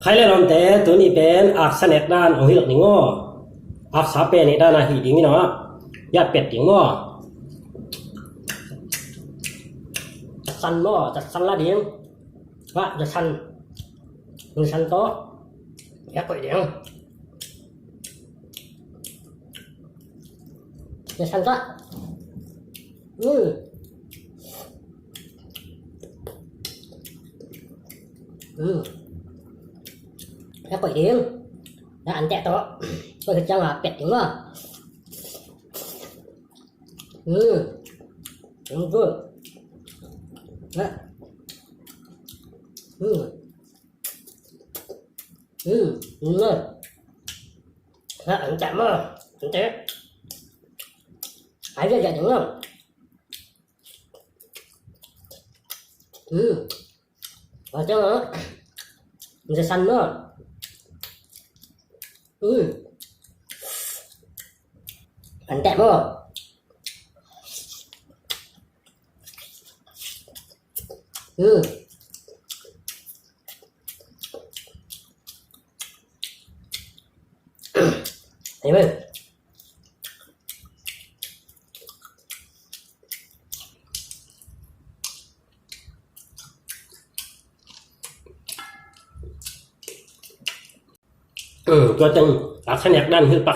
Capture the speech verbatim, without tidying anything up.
Hai le lawmte, tuni pen aksa nek dan hong hilh ding aw. Aksa pen nek dan a hih ding in aw. Yat pet ding aw. Zatsan maw, zatsan la ding. Wah, zatsan. Zatsan tawh. Yat koih ding. Zatsan tawh. Hmm. Hmm. Yat koih ding. Yat an teh tawh. Koih khit ciang a pet ding aw. Hmm. Very good. Yat. Hmm. Hmm. Hmm. Yat an teh maw. An teh. Hai le yat ding aw. Hmm. Wah, ciang ah. Zatsan maw. Hmm. An teh maw. Hmm. Amen. Tua teng aksa nek dan hilh pak hi.